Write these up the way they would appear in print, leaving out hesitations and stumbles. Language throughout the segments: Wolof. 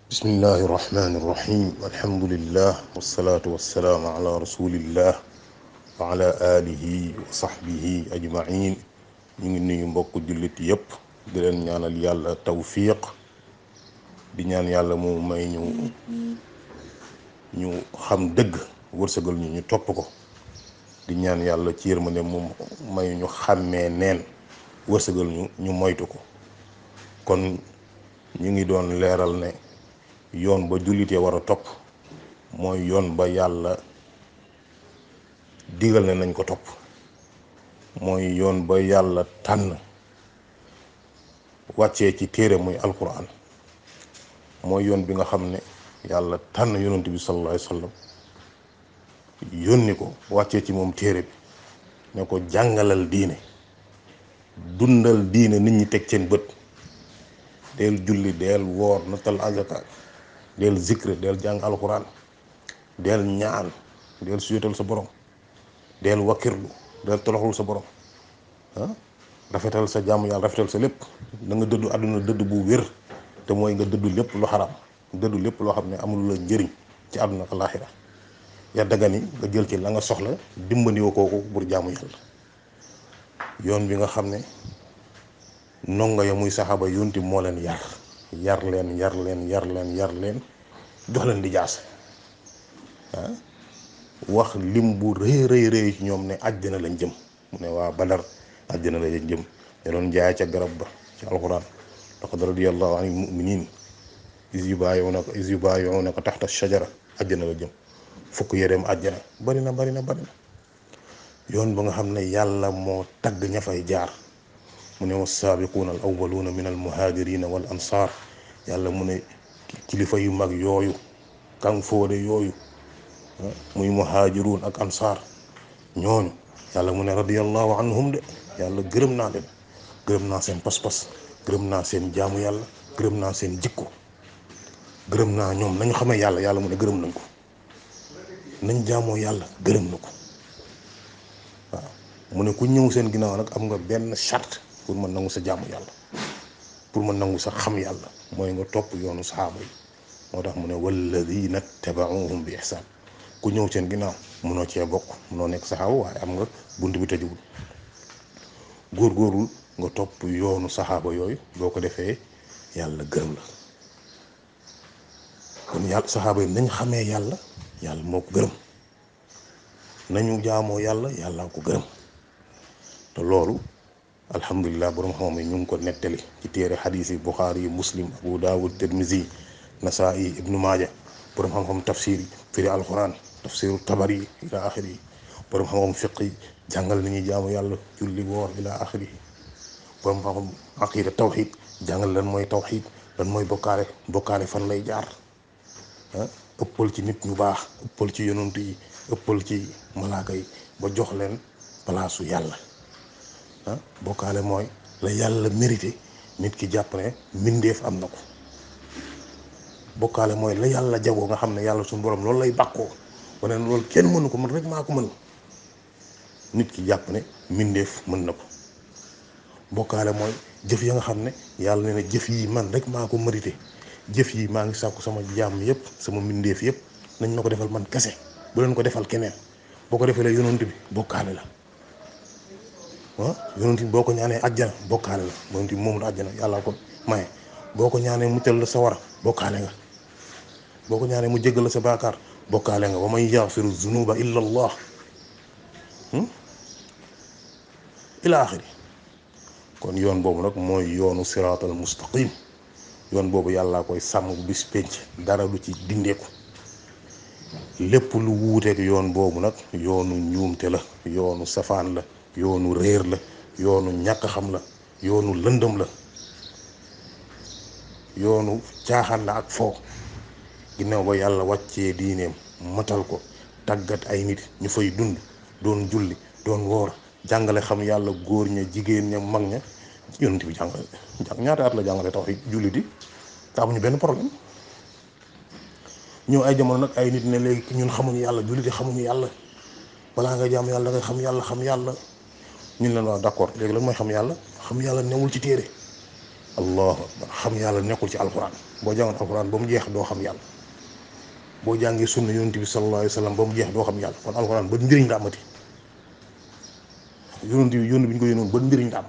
bismillahi irrahmani irrahim alhamdulillah wasalaatu wassalaamu ala rasulillah wa ala alihi wa sahbihi ajmain. ñu ngi nuyu mbokk jullit yépp di leen ñaanal yàlla tawfiq di ñaan yàlla mu may ñu xam dëgg wërsëgal ñu topp ko. di ñaan yàlla ci yërmande mu may ñu xàmmee neen wërsëgal ñu moytu ko. kon ñu ngi doon leeral ne yoon ba jullit ya war a topp mooy yoon ba yàlla digal ne nañ ko topp, mooy yoon ba yàlla tànn wàccee ci téere muy alquran. mooy yoon bi nga xam ne yàlla tànn yonent bi sallallahu alayhi wa sallam yónni ko wàccee ci moom téere bi ne ko jàngalal diine, dundal diine, nit ñi teg seen bët. del julli, del woor, natal azaka, del zikr, del jàng alquran, del ñaan, del suyutal sa borom, del wakkirlu, del toloxlu sa borom, rafetal sa jàmm yàlla, rafetal sa lépp. da nga dëddu àdduna dëdd bu wér, te mooy nga dëddu lépp lu xaram, dëddu lépp loo xam ne amul la njëriñ ci àdduna ak alaaxira. ya dagani nga jël ci la nga soxla dimbandiwoo kooku pour jaamu yàlla. yoon bi nga xam ne ndongo ya muy saxaaba yonti moo leen yar leen jox leen di jaas wax lim bu rëy ci ñoom ne àjjana lañ jëm. mu ne waa Badar àjjana lañ jëm. ne doon jaay ca garab ba ci alxuraan laqad radiyallahu anil mu'minin iz yubayi'unaka taxta shajara, àjjana la jëm. fukk yéreem àjjana bari na yoon ba nga xam ne yàlla moo tagg ña fay jaar. mu ne wassaabiquuna al awwaluuna min al muhaajirina wal ansaar. yàlla mu ne kilifa yu mag yooyu, kan fóode yooyu, muy muhaajiruun ak ansaar ñooñu yàlla mu ne radiyallahu anhum de, yàlla gërëm naa leen, gërëm naa seen pas-pas, gërëm naa seen jaamu yàlla, gërëm naa seen jikko, gërëm naa ñoom nañu xamee yàlla. yàlla mu ne gërëm nañ ko, nañ jaamoo yàlla gërëm na ko. waaw mu ne ku ñëw seen ginnaaw nag am nga benn charte pour mën nangu sa jaamu yàlla, pour mën nangu sa xam yàlla, mooy nga topp yoonu saxaaba yi. moo tax mu ne walladina tabauhum bi ihsaan. ku ñëw seen ginnaaw munoo cee bokk, munoo nekk saxaaba, waaye am nga bunt bi tëjuwul. góorgóorlu nga topp yoonu saxaaba yooyu, boo ko defee yàlla gërëm la. kon yàlla saxaaba yi nañ xamee yàlla, yàlla moo ko gërëm. nañu jaamoo yàlla, yàlla ko gërëm. te loolu alhamdulilah borom xam-xam yi ñu ngi ko nettali ci téere xadiis yi Buxaari yi, Muslim, Abu Daawud, Tirmizi, Nasaa'i, Ibnu Maaja. borom xam-xam tafsir yi firi alquran, tafsiru Tabari ila axiri yi. borom xam-xam fiq yi jàngal nañuy jaamu yàlla, julli, woor ila axiri yi. borom xam-xam aqida tawxid jàngal lan mooy tawxid, lan mooy bokkaale fan lay jaar. ëppal ci nit ñu baax, ëppal ci yonent yi, ëppal ci malaaka yi, ba jox leen palaasu yàlla. bokkaale mooy la yàlla mérité nit ki jàpp ne mbindeef am na ko. bokkaale mooy la yàlla jagoo nga xam ne yàlla suñu borom loolu lay bàkkoo, wane ne loolu kenn mënu ko, man rek maa ko mën. nit ki jàpp ne mbindeef mën na ko. bokkaale mooy jëf ya nga xam ne yàlla ne na jëf yi man rek maa ko mérité, jëf yi maa ngi sàkku sama jaam yëpp, sama mbindeef yëpp nañ ma ko defal man kese, bu leen ko defal keneen. boo ko defee la yonent bi bokkaale la. yonent bi boo ko ñaanee àjjana bokkaale la. yonent bi moomul àjjana, yàlla ko maye. boo ko ñaanee mu teel la sa war bokkaale nga. boo ko ñaanee mu jéggal la sa baakaar bokkaale nga. wa man yaxfiru zunuba illa allah ila axiri. kon yoon boobu nag mooy yoonu siraatal mustaqim. yoon boobu yàllaa koy sàmm bu bis pénc, dara du ci dindeeku. lépp lu wuuteeg yoon boobu nag yoonu njuumte la, yoonu safaan la, yoonu réer la, yoonu ñàkk xam la, yoonu lëndëm la, yoonu caaxaan la ak foo. ginnaaw ba yàlla wàccee diineem matal ko, tàggat ay nit ñu fay dund, doon julli, doon woor, jàngale xam yàlla, góor ña, jigéen ña, mag ña. yonent bi ñaata at la jàngale tawhid, julli di te amuñu benn problème. ñëw ay jamono nag ay nit ne léegi ñun xamuñu yàlla, julli di xamuñu yàlla, balaa nga jaam yàlla da ngay xam yàlla. ñun leen waaw d'accord, léegi lan mooy xam yàlla? xam yàlla newul ci téere. allahu akbar xam yàlla nekkul ci alxuraan. boo jàngoon alxuraan ba mu jeex doo xam yàlla. boo jàngee sunna yonent bi sallallahu alayhi wa sallam ba mu jeex doo xam yàlla. kon alxuraan ba njëriñ la amati. yonent bi ñu ko yónnoon ba njëriñ la am.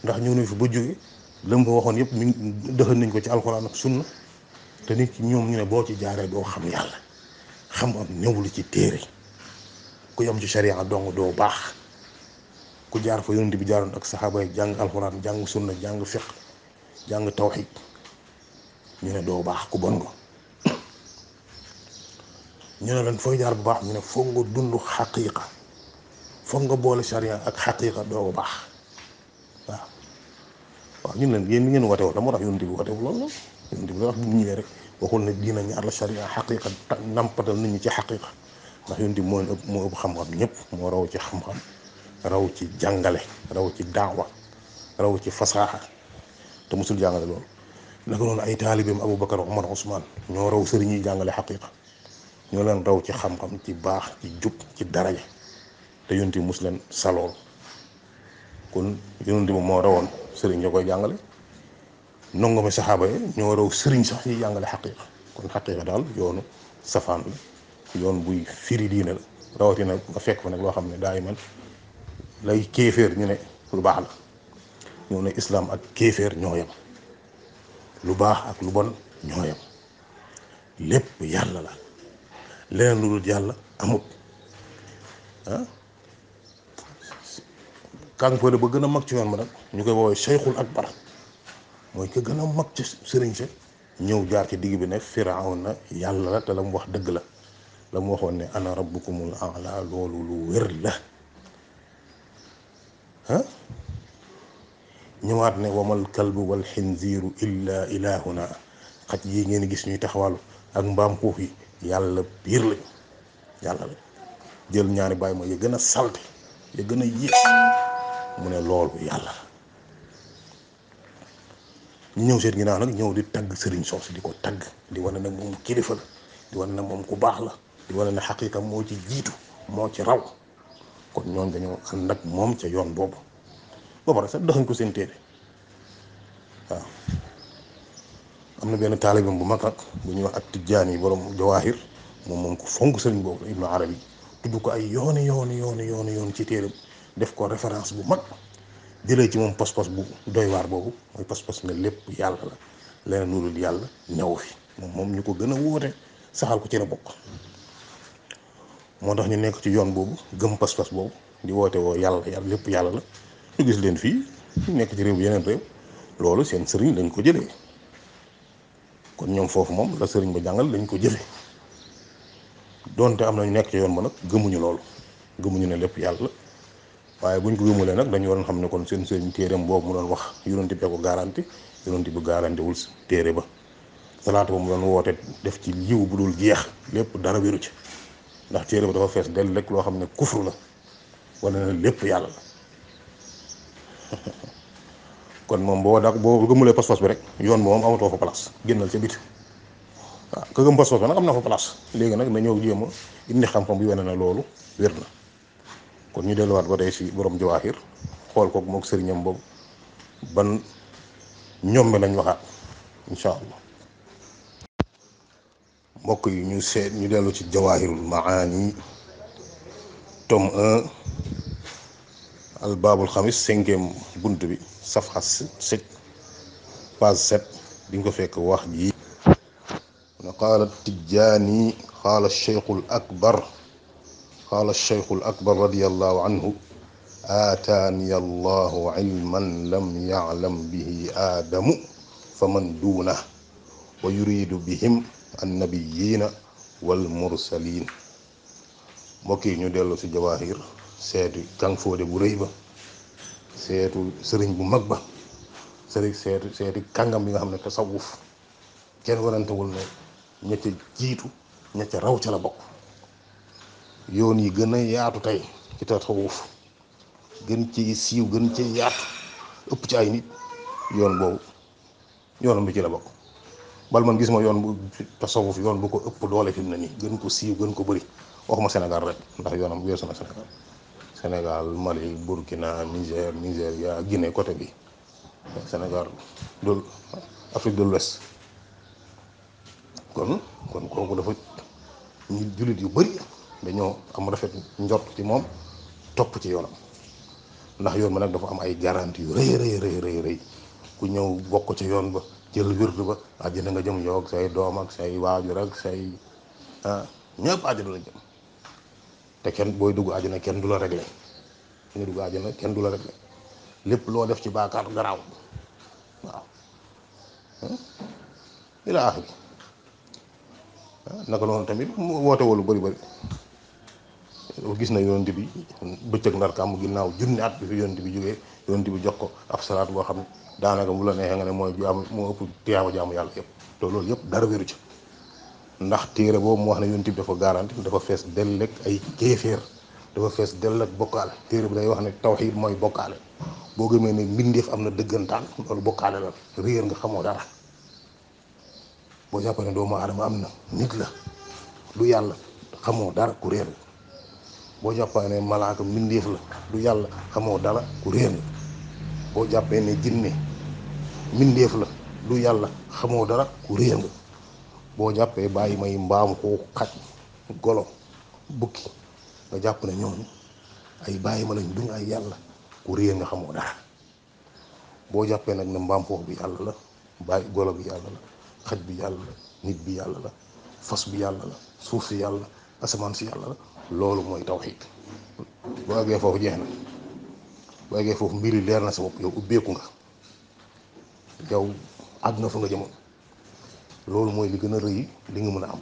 ndax ñëw nañ fi ba jóge lam fa waxoon yëpp mi dëxal nañ ko ci alxuraan ak sunna. te nit ci ñoom ñu ne boo ci jaaree doo xam yàlla. xam am newul ci téere. ku yam ci sharia dong doo baax. ku jaar fa yonent bi jaaroon ak saxaaba yi jàng alxuraan jàng sunna jàng fiq jàng tawxiid ñu ne doo baax ku bon nga. ñu ne lan fooy jaar bu baax ñu ne foog nga dund xaqiiqa foog nga boole sharia ak xaqiiqa doo ko baax waaw. waaw ñun leen yéen li ngeen woote woon la moo tax yonent bi woote wu loolu yonent bi la wax bi mu ñëwee rek waxul ne diina ñaar la sharia xaqiiqa nampatal nit ñi ci xaqiiqa ndax yonent bi moo ëpp xam-xam ñëpp moo raw ci xam-xam raw ci jàngale raw ci daawa raw ci fasaaxa te musul jàngale loolu. naka noonu ay taalibeem Aboubacar Omar Ousmane ñoo raw sëriñ yi jàngale xaqiiqa ñoo leen raw ci xam-xam ci baax ci jub ci daraja te yonent bi mus leen salool. kon yonent bi moo rawoon sëriñ ñoo koy jàngale nongo mi saxaaba yi ñoo raw sëriñ sax yi jàngale xaqiiqa kon xaqiiqa daal yoonu safaan la yoon buy firi diine la rawatina nga fekk fa nag loo xam ne daay man lay kéeféer ñu ne lu baax la ñoo ne islaam ak kéeféer ñoo yem lu baax ak lu bon ñoo yem lépp yàlla la leneen lu dul yàlla amut ah. kàngfale ba gën a mag ci yoon ba nag ñu koy woowee Cheikhul Akbar mooy ka gën a mag ci sëriñ sa ñëw jaar ci digg bi ne Firawna yàlla la te la mu wax dëgg la la mu waxoon ne ana rabbukumul a'la loolu lu wér la ah. ñëwaat ne wamal kalbu wal xinziiru illa ilahuna xaj yi ngeen gis ñuy taxawalu ak mbaam xuuf yi yàlla biir lañu yàlla la jël ñaari bàyyi ma ya gën a salte ya gën a yées mu ne loolu yàlla la. ñu ñëw seen ginnaaw nag ñëw di tagg sëriñ soos di ko tagg di wane ne moom kilifa la di wane ne moom ku baax la di wane ne xaqiiqa moo ci jiitu moo ci raw kon ñooñ dañoo ànd ak moom ca yoon boobu ba pare sax dëxañ ko seen téere waaw. am na benn taalibam bu mag nag bu ñuy wax ak tijjaan yi borom jawaahir moom ku fonk sëriñ boobu la Ibnu Arabi tudd ko ay yoon ci téeram def ko référence bu mag jëlee ci moom pas-pas bu doy waar boobu mooy pas-pas ne lépp yàlla la leneen lu dul yàlla ñëw fi moom ñu ko gën a wóote saxal ko ci la bokk. moo tax ñu nekk ci yoon boobu gëm pas-pas boobu di woote woo yàlla lépp yàlla la ñu gis leen fii ñu nekk ci réew yeneen réew loolu seen sëriñ lañ ko jëlee kon ñoom foofu moom la sëriñ ba jàngal lañ ko jëlee donte am na ñu nekk ci yoon ba nag gëmuñu loolu gëmuñu ne lépp yàlla la waaye buñ ko gëmulee nag dañu waroon xam ne kon seen sëriñ téereem boobu mu doon wax yonent bi ko garanti yonent bi garanti wul téere ba salaatu ba mu doon woote def ci yiw bu dul jeex lépp dara wéru ci ndax téere ba dafa fees del rek loo xam ne kufru la wala ne lépp yàlla la kon moom boo gëmulee pas-pas bi rek yoon ba moom amatoo fa place génnal ca biti waaw ka gëm pas-pas ba nag am na fa place léegi nag na ñëw jéem a indi xam-xam bu wane na loolu wér na. kon ñu delluwaat ba tey si borom jawaahir xool ko mook sëriñam boobu ban ñoom bi lañ waxaat incha allah. mbokk yi ñu dellu ci jawaahirul maani tome 1 al baabul xamis 5e bunt bi safha 7 page 7 di nga ko fekk wax ji na qaala tijjaani qaala cheikhul akbar qaala cheikhul akbar radiyallahu anhu aataani allahu ilman lam yaclam bihi aadamu faman duunah wa yuridu bihim annabiyiina wal mursaliin. mbokk yi ñu dellu ci jawaahir seetu kàng fóode bu rëy ba seetu sëriñ bu mag ba seeti kàngam bi nga xam ne tasawuf kenn warantewul ne ña ca jiitu ña ca raw ca la bokk. yoon yi gën a yaatu tey ci tasawuf gën ci siiw gën ci yaatu ëpp ci ay nit yoon boobu yoonam bi ci la bokk. bal man gis ma yoon bu tasawuf yoon bu ko ëpp doole fi mu ne nii gën ko siiw gën ko bëri waxuma Sénégal rek ndax yoonam weesu na Sénégal Mali Burkina Niger Nigéria Guinée côté bi Sénégal de Afrique de l'Ouest. kon kooku dafa ñu jullit yu bari dañoo am rafet njort ci moom topp ci yoonam ndax yoon ba nag dafa am ay garantie yu rëy ku ñëw bokk ci yoon ba jël wirdu ba àjjana nga jëm yow ak say doom ak say waajur ak say ñëpp àjjana la jëm te kenn booy dugg àjjana kenn du la réglé nga dugg àjjana kenn du la réglé lépp loo def ci baakaar garaaw waaw ila axiri naka noonu tamit mu woote woo lu bëri gis na yonent bi bëccëg ndar kàmm ginnaaw junni at bi fi yonent bi jógee yonent bi jox ko ab salaat boo xam ne daanaka bu la neexee nga ne mooy jaamu moo ëpp tiyaaba jaamu yàlla yëpp te loolu yëpp dara wéru ci ndax téere boobu mu wax ne yonent bi dafa garanti dafa fees dell ak ay kéeféer dafa fees dell ak bokkaale téere bi day wax ne tawxiid mooy bokkaale boo gëmee ne mbindeef am na dëggantaan loolu bokkaale la réer nga xamoo dara boo jàppee ne doomu aadama am na nit la du yàlla xamoo dara ku réer nga boo jàppee ne malaaka mbindeef la du yàlla xamoo dara ku réer nga boo jàppee ne jinne mbindeef la du yàlla xamoo dara ku réer nga boo jàppee bàyyi may mbaam xoo xaj golo bukki nga jàpp ne ñooñu ay bàyyi ma lañ duñ ay yàlla ku réer nga xamoo dara boo jàppee nag ne mbaam xoox bi yàlla la bàyyi golo bi yàlla la xaj bi yàlla la nit bi yàlla la fas bi yàlla la suuf si yàlla asamaan si yàlla la loolu mooy tawxiid boo àggee foofu jeex na boo àggee foofu mbiri leer na sa bopp yow ubbeeku nga yow àgg nga fa nga jëmoon loolu mooy li gën a rëy li nga mën a am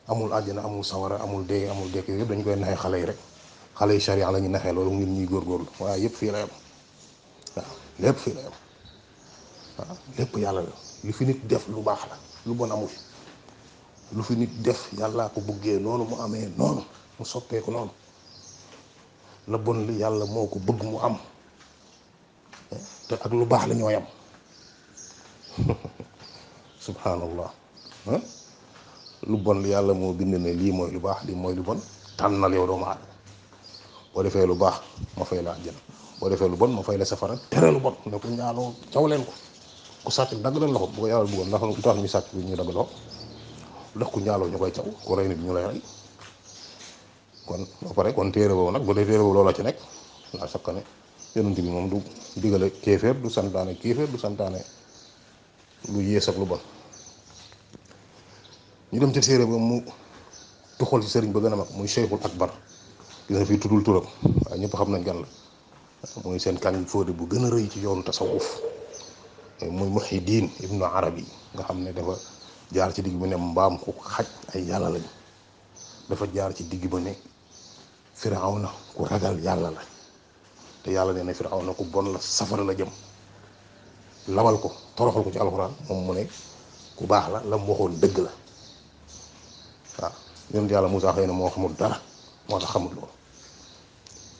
amul àjjana amul sawara amul dee amul dekk yooyu yëpp dañu koy naxee xale yi rek xale yi charia la ñu naxee loolu ngir ñuy góorgóorlu waaye yëpp fii la yam waaw lépp fii la yam waaw lépp yàlla la lu fi nit def lu baax la lu bon amul lu fi nit def yàllaa ko bëggee noonu mu amee noonu mu soppeeku noonu la bon li yàlla moo ko bëgg mu am te ak lu baax la ñoo yam subhanallah lu bon li yàlla moo bind ne lii mooy lu baax lii mooy lu bon tànnal yow doomu aadama boo defee lu baax ma fay la àjjana boo defee lu bon ma fay la safara tere lu bon ne ko ñaaloo caw leen ko ku sàcc dagg leen loxo bu ko yàlla bëggoon ndax lu tax ñu sàcc bi ñu dagg loxo ndax ku ñaaloo ñu koy caw ku rey nit ñu lay rey kon ba pare kon téere boobu nag bu dee téere boobu loola ci nekk laa sakka ne yonent bi moom du digale kéeféer du santaane kéeféer du santaane lu yées ak lu bon ñu dem ci téere ba mu tuxal ci sëriñ ba gën a mag muy Cheikhul Akbar gis nga fii tuddul turam waaye ñëpp xam nañ gan la mooy seen kàng fóode bu gën a rëy ci yoonu tasawuf muy Muhyiddin Ibnu Arabi nga xam ne dafa jaar ci digg bi ne mbaam ku xaj ay yàlla lañ dafa jaar ci digg ba ne Firawna ku ragal yàlla la te yàlla nee na Firawna ku bon la safara la jëm labal ko toroxal ko ci alxuraan moom mu ne ku baax la la mu waxoon dëgg la waaw yonent yàlla Moussa xëy na moo xamul dara moo tax xamul loolu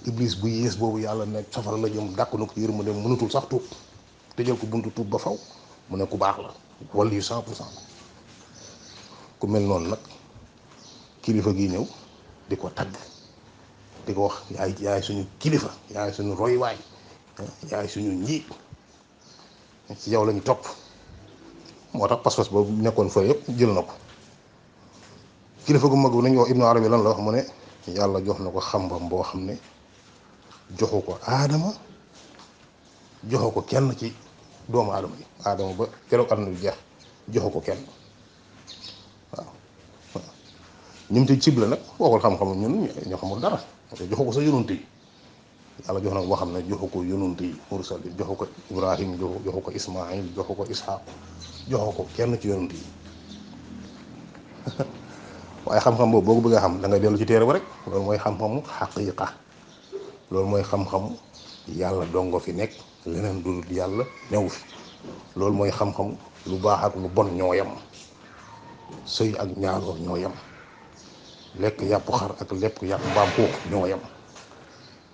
Iblis bu yées boobu yàlla ne safara la jëm dàq na ko yërmande mënatul sax tuub tëjal ko buntu tuub ba faw mu ne ku baax la wala yu 100% ku mel noonu nag kilifa gi ñëw di ko tagg di ko wax yaay suñu kilifa yaay suñu roywaay yaay suñu njiit ci yow lañu topp moo tax pas-pas boobu nekkoon fa yëpp jël na ko kilifa gu mag bi nañu wax Ibnu Arabi lan la wax mu ne yàlla jox na ko xam-xam boo xam ne joxu ko aadama joxu ko kenn ci doomu aadama yi aadama ba keroog àdduna bi jeex joxu ko kenn waaw ñum ci cible nag waxul xam-xam ñun ñoo xamul dara joxu ko sa yonent yi yàlla jox na boo xam ne joxu ko yonent yi mursal yi joxu ko Ibrahim joxu ko Ismaïl joxu ko Ishaq joxu ko kenn ci yonent yi waaye xam-xam boobu boo ko bëggee xam da ngay dellu ci téere ba rek loolu mooy xam-xamu xaqiiqa loolu mooy xam-xamu yàlla dongo fi nekk leneen du dul yàlla ñëw fi loolu mooy xam-xam lu baax ak lu bon ñoo yem sëy ak ñaaloo ñoo yem lekk yàpp xar ak lekk yàpp mbaam xuux ñoo yem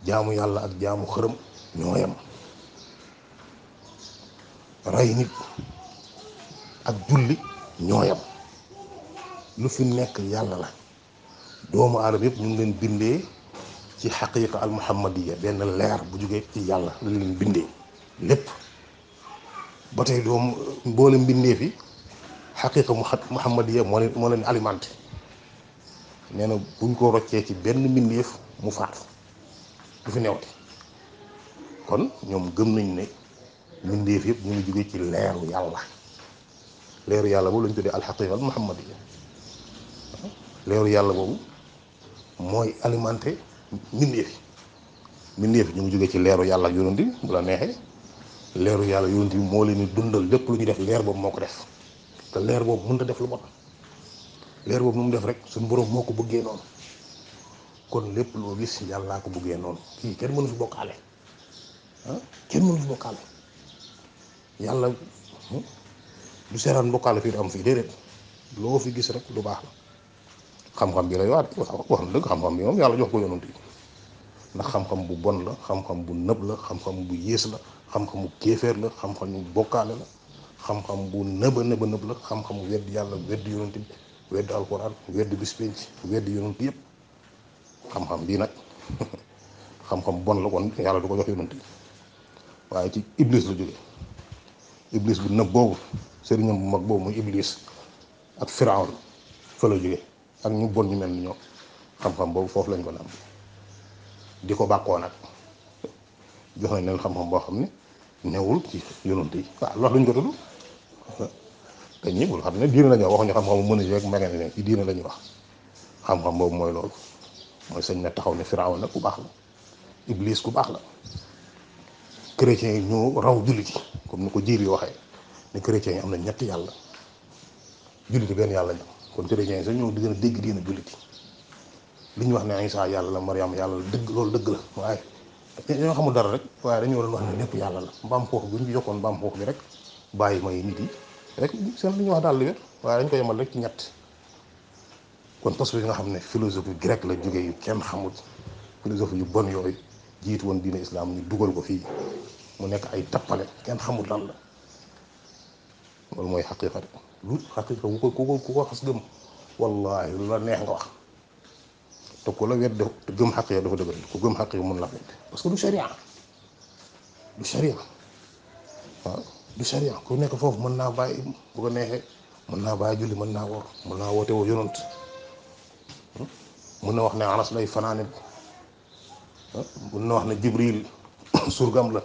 jaamu yàlla ak jaamu xërëm ñoo yem rey nit ak julli ñoo yem lu fi nekk yàlla la doomu aadama yëpp ñu ngi leen bindee ci xaqiiqa al muhammadiya benn leer bu jógee ci yàlla la leen bindee lépp ba tey doom mboole mbindeef yi xaqiqa muhammadiya moo leen alimenté. nee na buñ ko roccee ci benn mbindeef mu faatu du fi newati. kon ñoom gëm nañ ne mbindeef yëpp ñu ngi jóge ci leeru yàlla boobu lañ tuddee alxaqiqa al muhammadiya. leeru yàlla boobu mooy alimenté mbindeef yi ñu ngi jóge ci leeru yàlla ak yonent bi bu la neexee leeru yàlla yonent bi moo leen di dundal lépp lu ñu def leer boobu moo ko def te leer boobu mënut a def lu bon. leer boobu nu mu def rek suñu borom moo ko bëggee noonu. kon lépp loo gis yàllaa ko bëggee noonu. kii kenn mënu fi bokkaale kenn mënu fi bokkaale yàlla du seeraan bokkaale fii am fii déedéet loo fi gis rek lu baax la. xam-xam bi lay wax na dëgg xam-xam bi moom yàlla jox ko yonent yi ndax xam-xam bu bon la, xam-xam bu nëb la, xam-xam bu yées la, xam-xam bu kéeféer la, xam-xam bu bokkaale la, xam-xam bu nëba nëb la, xam-xam bu weddi yàlla, weddi yonent bi, weddi alquran, weddi bis penc, weddi yonent yëpp. xam-xam bii nag xam-xam bon la, kon yàlla du ko jox yonent yi. waaye ci iblis la jóge. iblis bu nëb boobu, sëriñam bu mag boobu muy iblis ak firawn fa la jóge ak ñu bon ñu mel ni ñoom. xam-xam boobu foofu lañ ko naan di ko bàkkoo nag jox nañ leen xam-xam boo xam ne newul ci yonent yi. waaw loolu luñ ko tudd te ñii bul xam ne diina la ñuy wax, waxuñu xam-xamu menuisier ak mécanicien ne ci diina la ñuy wax. xam-xam boobu mooy loolu, mooy sañ na taxaw ne Firawna nag ku baax la, Iblis ku baax la. chrétiens yi ñoo raw jullit yi comme ni ko jiir yi waxee ne chrétiens yi am na ñetti yàlla, jullit yi benn yàlla ñu. kon chrétiens yi sax ñoo di gën a dégg diina jullit yi. li ñu wax ne Isa yàlla la, Mariam yàlla la, dëgg loolu dëgg la, waaye ñoo xamul dara rek. waaye dañoo doon wax ne lépp yàlla la. mbaam xuux bu ñu yokkoon mbaam xuux bi rek bàyyi may nit yi rek seen li ñuy wax daal li wér, waaye dañ ko yemal rek ci ñett. kon tos bi nga xam ne philosophie grecque la jógee yu kenn xamul, philosophie yu bon yooyu jiitu woon diine islam ñu dugal ko fii mu nekk ay tappale kenn xamul lan la. loolu mooy xaqiiqa rek. lu xaqiiqa ku ko xas gëm wallaahi lu la neex nga wax. te ku la wet te gëm xaqiiqa dafa dëgër. ku gëm xaqiiqa mën la wet parce que du sharia waaw du sharia. ku nekk foofu mën naa bàyyi bu ko neexee, mën naa bàyyi julli, mën naa wor, mën naa woote woo yonant, mën na wax ne anas lay fanaanit, mën na wax ne jibril surgam la,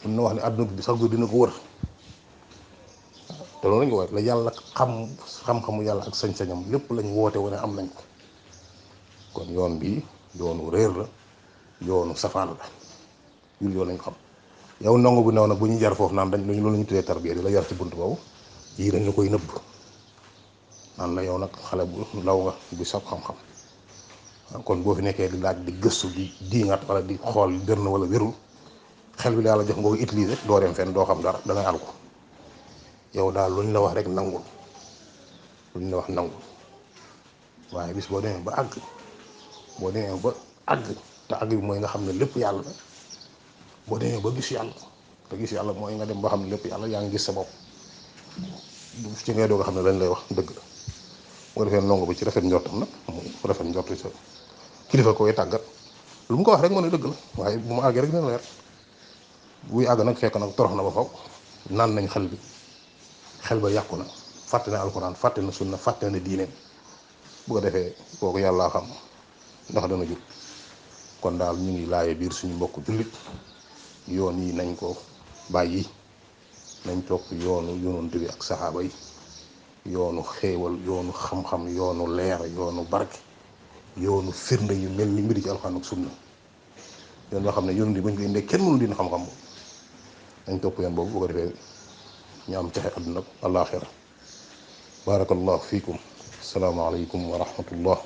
mën na wax ne àdduna bi sax dina ko wër. te loolu lañ ko wax la yàlla xam-xamu yàlla ak sañ-sañam lépp lañ woote wane am nañ ko. kon yoon bi yoonu réer la, yoonu safaan la, ñun yoon lañ xam. yow ndongo bu new nag bu ñu jar foofu naan dañ loolu la ñu tuddee tarbiya di la yar ci bunt boobu, yii dañ la koy nëbb naan la yow nag xale bu ndaw nga bu sab xam-xam. kon boo fi nekkee di laaj di gëstu di diingat wala di xool wér na wala wérul, xel bi la yàlla jox nga koy utiliser doo dem fenn, doo xam dara, dangay àll ko. yow daal luñ la wax rek nangul, luñ la wax nangul. waaye bis boo demee ba àgg te àgg bi mooy nga xam ne lépp yàlla la. boo demee ba gis yàlla, te gis yàlla mooy nga dem ba xam ne lépp yàlla, yaa ngi gis sa bopp ci ngay doog a xam ne lañ lay wax dëgg la. boo defee ndongo bi ci rafet njortam nag, mu rafet njortu sa kilifa koy tàggat, lu mu ko wax rek mu ne dëgg la. waaye bu mu àggee rek dina leer. buy àgg nag fekk nag torox na ba faw, naan nañ xel bi, xel ba yàqu na, fàtte na alxuraan, fàtte na sunna, fàtte na diineem. bu ko defee kooku yàllaa xam ndax dana jub. kon daal ñu ngi laaye biir suñu mbokk jullit, yoon yi nañ ko bàyyi, nañ topp yoonu yonent bi ak saxaaba yi, yoonu xéewal, yoonu xam-xam, yoonu leer, yoonu barke, yoonu firnde yu mel ni mbiri ci alxuraan ak sunna. yoon yoo xam ne yonent bi bañ ko indee kenn mënu dina xam-xam boobu. nañ topp yoon boobu bu ko defee ñu am texe àdduna ak àllaaxira. barakallahu fiikum. asalaamaaleykum wa rahmatullah.